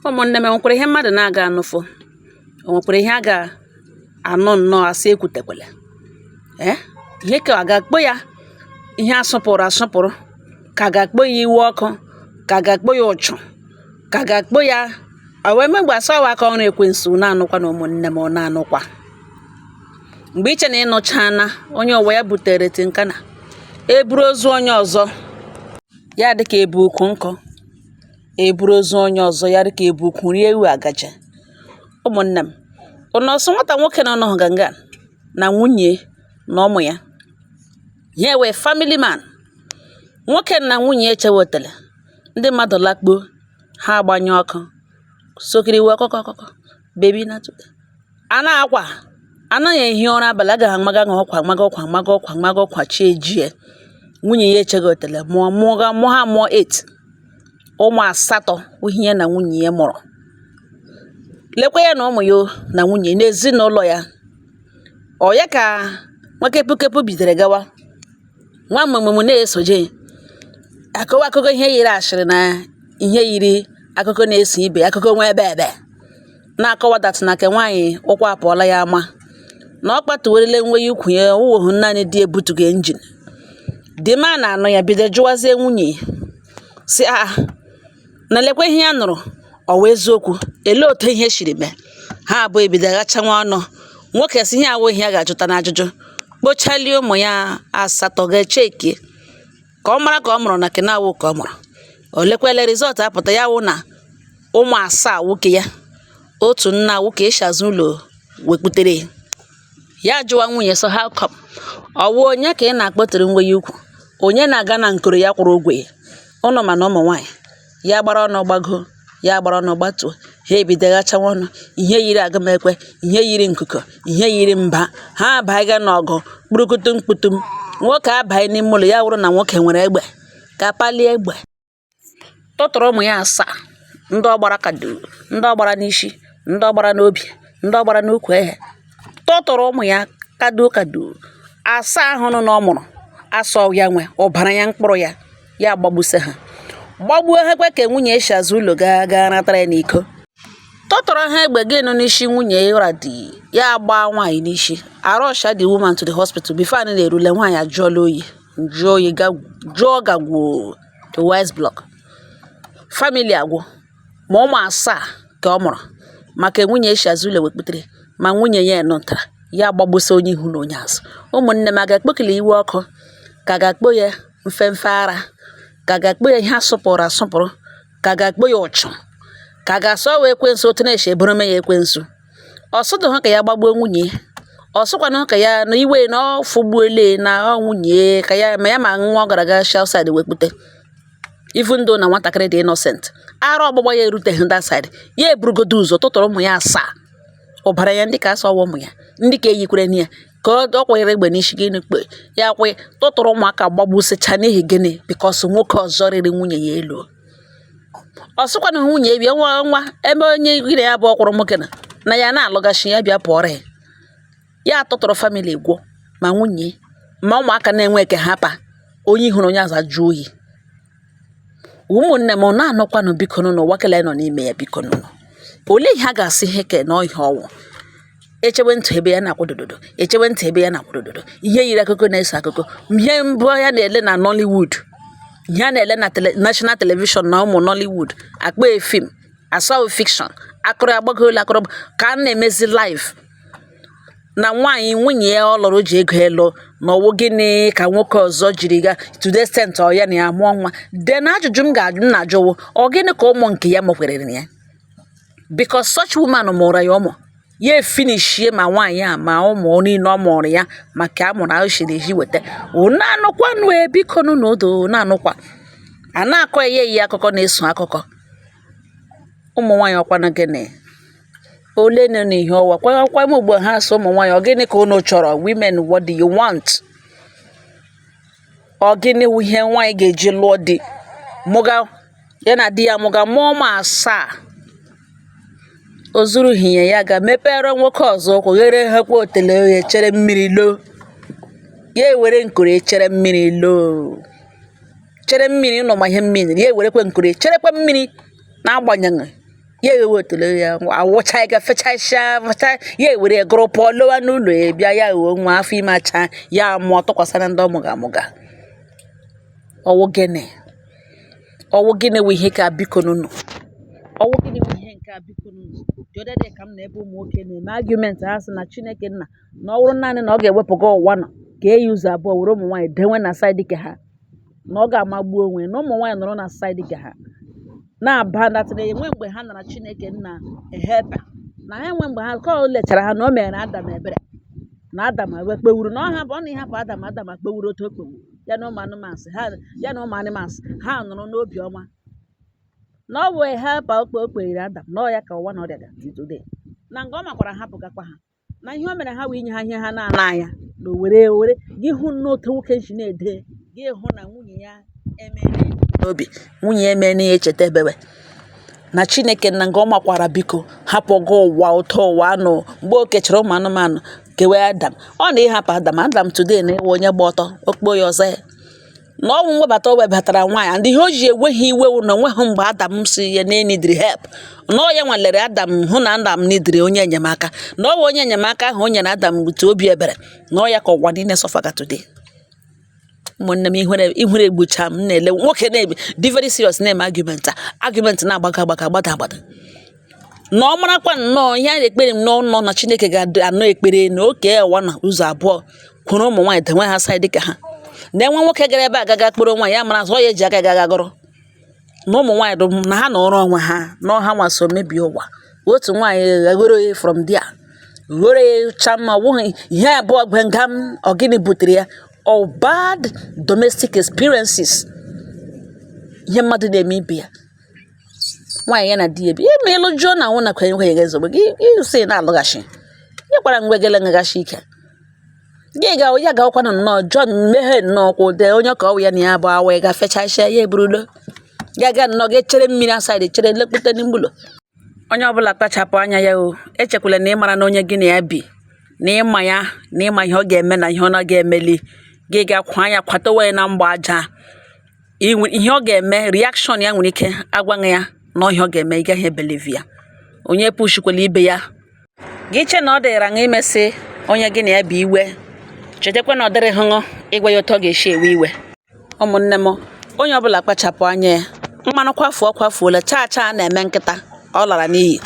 Ụmụnne m, enwekwara ihe mmadụ na-aga anụfụ? O nwekwara ihe a ga-anụ nnọọ asị ekwutekwele? Ee, ihe ka a ga-akpọ ya ihe asụpụrụ asụpụrụ, ka a ga-akpọ ya iwe ọkụ, ka a ga-akpọ ya ụchụ, ka a ga-akpọ ya o wee megbe asawa aka ọrụ ekwensu na-anụkwa na ụmụnne m ọ na-anụkwa. Mgbe iche na ịnụchana onye ụwa ya butere tinkana, eburu ozu onye ọzọ ya dịka ebu ukwu nkụ, eburu ozu onye ọzọ ya dịka ebu ukwu rie ewu agaje. Ụmụnne m, ụnụ ọsọ nwata nwoke nọ n'ọganga na nwunye na ụmụ ya, ya wee family man. Nwoke na nwunye echewetele ndị mmadụ lakpuo, ha agbanyụ ọkụ, sokiriwe ọkụkọ ọkụkọ bebi na a na-akwa, anaghị ehi ụra abalị, agaghị amaga ọkwa, amaga ọkwa, amaga ọkwa, amaga ọkwa, chi ejie. Nwunye ya echegotele mụọ mụọ mụọ ha mụọ 8, ụmụ 8 ihe ya na nwunye ya mụrụ. Lekwa ya na ụmụ ya na nwunye n'ezinụlọ ya. Ọ ya ka nwa kepukepu bidoro gawa, nwa mụmụmụ na-esoje akọwa akụkọ ihe yiri ashịrị na ihe yiri akụkọ na-eso ibe akụkọ nwa ebe ebe na-akọwa that na ke nwaanyị ụkwụ apụọla ya ama na ọ kpatuwerele nwe ya ukwu ya owuhu naanị di ebutughị engine. Di ma na-anụ ya bido jụwazie nwunye si a na lekwa ihe ya nụrụ, ọ wụ eziokwu? Elee otu ihe siri mee? Ha abụọ ebido ghachanwa ọnụ. Nwoke si ihe awụ ihe ya ga-ajụta n'ajụjụ, kpochalie ụmụ ya 8 ga-echeki ka ọ mara ka ọ mụrụ na ke na-awụ ka ọ mụrụ. O lekwele result apụta, ya wụ na ụmụ 7 nwoke ya otu nna nwoke esi azụ ụlọ wekputere ya. Ya jụwa nwunye so how come? Ọ wụ onye ka ị na-akpọtere nwe ya ukwu? Onye na-aga na nkoro ya kwụrụ ụgwọ ya? Ụnụ mana ụmụ nwaanyị ya gbara ọnụ gbago, ya gbara ọnụ gbatuo, ha ebido ghachawa ọnụ, ihe yiri agụmekwe, ihe yiri nkuko, ihe yiri mba, ha abaiga n'ọgụ kpurukutum kputum. Nwoke abaghị n'ime ụlọ ya, wụrụ na nwoke nwere egbe ka palie egbe tụtụrụ ụmụ ya 7, ndị ọ gbara kado, ndị ọ gbara n'isi, ndị ọ gbara n'obi, ndị ọ gbara n'ukwu ehe, tụtụrụ ụmụ ya kado kado 7 ahụ nọ na ọ mụrụ asọ ya nwe ọbara ya mkpụrụ ya, ya gbagbuse ha, gbagbuo ha kwe ka nwunye esi azụ ụlọ gaa gaa natara ya n'iko, tụtụrụ ha egbe gị nọ n'isi nwunye ụra dị ya gbaa nwaanyị n'isi, arusha the woman to the hospital. Before anyị na-erule, nwaanyị ajụọla oyi, jụọ oyi ga jụọ gagwuo the wise block family agwụ. Ma ụmụ 7 ka ọ mụrụ maka nwunye esi azụ ụlọ wekputere, ma nwunye ya nụtara ya gbagbusa onye ihu na onye azụ. Ụmụnne m, a ga-akpọkele iwe ọkụ, ka a ga-akpọ ya mfemfe ara, ka a ga-akpọ ya ihe asụpụrụ asụpụrụ, ka a ga-akpọ ya ụchụ, ka a ga-asọ wee ekwensu otu na-esi eboro ya ekwensu. Ọsụdụ ha ka ya gbagbuo nwunye, ọsụkwanụ ka ya na iwe na ọ fụgbuole na ọ nwunye ka ya ma ya ma nwa ọ gara aga shi outside wekpute, even though na nwatakịrị dị innocent, ara ọgbụgba ya eruteghị that side, ya eburugodo ụzọ tụtụrụ ụmụ ya 7, ọbara ya ndị ka asọwa ụmụ ya ndị ka eyikwere ya ka ọ kwanyere egbe n'isi gịnị kpe ya kwe tụtụrụ ụmụaka gbagbusịcha. N'ihi gịnị? Because nwoke ọzọ riri nwunye ya elu. Ọ sịkwanụ nwunye bịa nwa nwa ebe onye gị na ya bụ ọkwụrụ nwoke na ya na-alụgachi ya bịa pụọrọ ya, ya tụtụrụ family gwụ, ma nwunye ma ụmụaka na-enwe eke ha pa onye hụrụ onye azụ ajụ oyi. Ụmụnne m na-anụkwanụ, biko nụ, n'ụwa kele nọ n'ime ya, biko nụ, olee ihe a ga-asị ihe ke na ihe ọwụ echewe ntị ebe ya na-akwụ dododo, echewe ntị ebe ya na-akwụ dododo, ihe yiri akụkọ na-eso akụkọ, ihe mbụ ya na-ele na Nollywood, ihe a na-ele na national television na ụmụ Nollywood akpa film asọwụ fiction, akụrụ agbagoola akụrụ ka a na-emezi live na nwaanyị nwunye ya ọ lụrụ ji ego elu na ọwụ gịnị ka nwoke ọzọ jiri ga to the extent ọ ya na ya mụọ nwa. Then ajụjụ m ga-ajụ m na-ajụwo, ọ gịnị ka ụmụ nke ya mụkwerere ya? Because such woman mụrụ ya ụmụ ya efinishie, ma nwaanyị a ma ụmụ niile ọ mụrụ ya maka a mụrụ ahụ shiri eji weta na-anụkwanụ. Ebikonu n'odo na-anụkwa a na-akọ ya eyi akụkọ na-eso akụkọ. Ụmụ nwaanyị, ọkwanụ gịnị ole nọ n'ihe ọwa kwa kwa m ugbo ha sị ụmụ nwaanyị, ọ gịnị ka unu chọrọ? Women, what do you want? Ọ gịnị wụ ihe nwaanyị ga-eji lụọ di, mụga ya na di ya mụga mụọ ụmụ 7, o zurughị ya, ya ga mepere nwoke ọzọ ụkwụ ghere ha kwa otele oghe chere mmiri loo, ya ewere nkoro echere mmiri loo, chere mmiri ụnụ ma ihe mmiri ya ewerekwe nkoro echerekwe mmiri. N'agbanyeghị Ya ewe otele ya awụcha ga fechasịa fụcha, ya ewere ya gụrụ pụọ lowa n'ụlọ ya, bịa ya ghọọ nwa afọ ime acha, ya mụọ tụkwasị na ndị ọmụga amụga. Ọwụ gịnị? Ọwụ gịnị wụ ihe ka biko nụnụ? Ọwụ gịnị wụ ihe nke a, biko nụnụ? The other day ka m na ebe ụmụ nwoke na-eme argument, ha sị na Chineke nna na ọ bụrụ naanị na ọ ga-ewepụga ụwa nọ ka e yi ụzọ abụọ were ụmụ nwaanyị dewe na side ke ha, na ọ ga-amagbu onwe na ụmụ nwaanyị nọrọ na side ke ha na-aba datịrị enwe mgbe ha nara Chineke nna ehepa na ha enwe mgbe ha ka o lechara ha na o mere Adam ebere na Adam ewe kpewuru na ọ hapụ ọ na ịhapụ Adam, Adam akpewuru otu o kpewuru ya na ụmụ anụmanụ ha, ya na ụmụ anụmanụ ha nọrọ n'obi ọma, na ọ bụ helper okpe o kpeghere Adam na ọ ya ka ụwa na ọrịa ga today, na nga ọ makwara hapụgakwa ha na ihe o mere ha wee inye ha ihe ha na-ana anya na o were were gị hụ n'otu nwoke si na-ede, gị hụ na nwunye ya emere n'obi, nwunye ya emere ya echeta ebewe na Chineke na nga ọ makwara biko hapụgo ụwa ụtọ ụwa nọ mgbe o kechara ụmụ anụmanụ kewe Adam, ọ na ịhapụ Adam, Adam today na ịwụ onye gba ọtọ okpo ya ọzọ ya na ọnwụ mwebata o webatara nwaanyị, and ihe o ji enweghị iwe wụ na onweghị mgbe Adam si ya na neediri help, na ọ ya nwalere Adam hụ na Adam neediri onye enyemaka, na ọ bụ onye enyemaka ahụ o nyere Adam wute obi ebere, na ọ ya ka ụwa niile sufferga today. Ụmụnne m, ihere egbucha m na-ele nwoke na-ebi dị very serious na-eme argument a, argument na-agbago agbago, agbada agbada, na ọ marakwa nnọọ ihe a na-ekpere m n'ụlọ na Chineke ga-anụ ekpere na oke ụwa na ụzọ abụọ kwuru ụmụ nwaanyị denwe ha side ka ha na enwe nwoke gara ebe a gaga kpọrọ nwaanyị ya mara azụ ọ ya eji aka gaga gọrọ na ụmụ nwaanyị dị na ha nọrọ onwe ha na ọha nwa so mebie ụwa. Otu nwaanyị ghọrọ from there ghọrọ chama, ọ bụghị ihe abụọ gwengam. Ọ gịnị butere ya? All bad domestic experiences, ihe mmadụ na-eme ibe ya, nwaanyị ya na di ya bi ime ịlụ jụọ na nwụ na kwenye kwenye gị ozugbo gị gị sị na-alụghachi nyekwara ngwegele ngaghachi ike gị ga ya gawakwanụ nnọọ John mmehie nnọọ kwụ de onye ka ọ wụ ya na ya bụ awa ga fechasịa ya eburulo ya ga nnọọ ga chere mmiri aside chere lekpute n'ime ụlọ. Onye ọbụla kpachapụ anya ya o. Echekwala na ịmara na onye gị na ya bi na ịma ya na ịma ihe ọ ga-eme na ihe ọ na ga-emeli gị ga-akwa ya kwatowe ya na mgba aja ihe ọ ga-eme, reaction ya nwere ike agwaghị ya na ihe ọ ga-eme, ị gaghị ebelieve ya. Onye pushikwala ibe ya gị che na ọ dịra ṅụ imesị onye gị na ya bụ iwe, chetakwa na ọ dịrị hụṅụ ịgwa ya otu ọ ga-esi ewe iwe. Ụmụnne m, onye ọbụla kpachapụ anya ya. Mmanụ kwafuo kwafuola chaa chaa na-eme nkịta ọ lara n'iyi.